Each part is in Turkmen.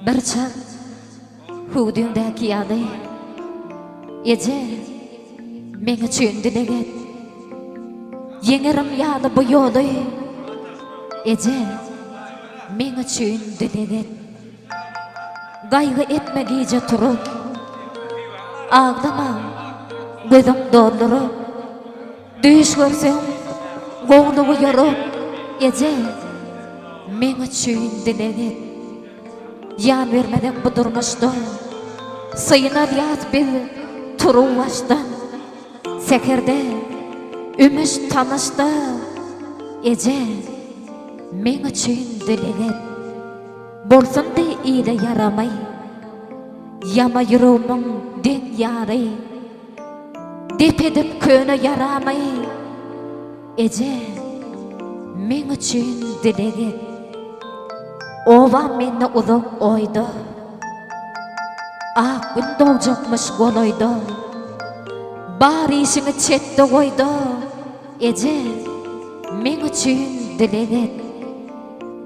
Bir çak hüwdüňdäki ýaly, Eje, meň üçin dileg et. Ýeňerim ýaly bu ýoly, Eje, meň üçin dileg et. Gaýgy etme gije turup, Aglama, gözüň dolduryp. Düýş görseň, gowlugy ýorup, Eje, meň üçin dileg et. Ýan bermezek bu durmuşda, Synalýas biz turuw başdan. Säherde, ümüş tanyşda, Eje, meň üçin dileg et. Bolsun diý ile ýaramaý, Ýama ýüregimiň deň ýary. Dep edip köne ýaramy, Eje, meň üçin dileg et. Obam mende uzak oýda, Ak gün dogjakmyş golaýda. Bar işiňi çetde goý-da, Eje, meň üçin dileg et.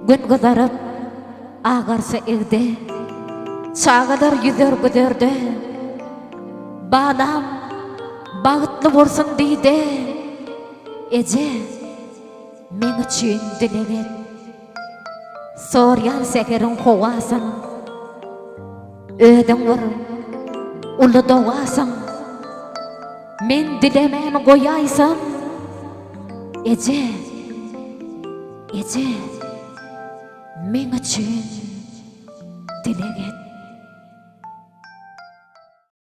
Gün gyzaryp, agarsa igde, Çagalar ýüzer güzerde. Balam bagtly bolsun diý-de, Eje, meň üçin dileg et. Sorýan säheriň howasyn, Özüň bir uly dogasyň. Men dilemän goýaýsam, Eje, eje, meň üçin dileg et.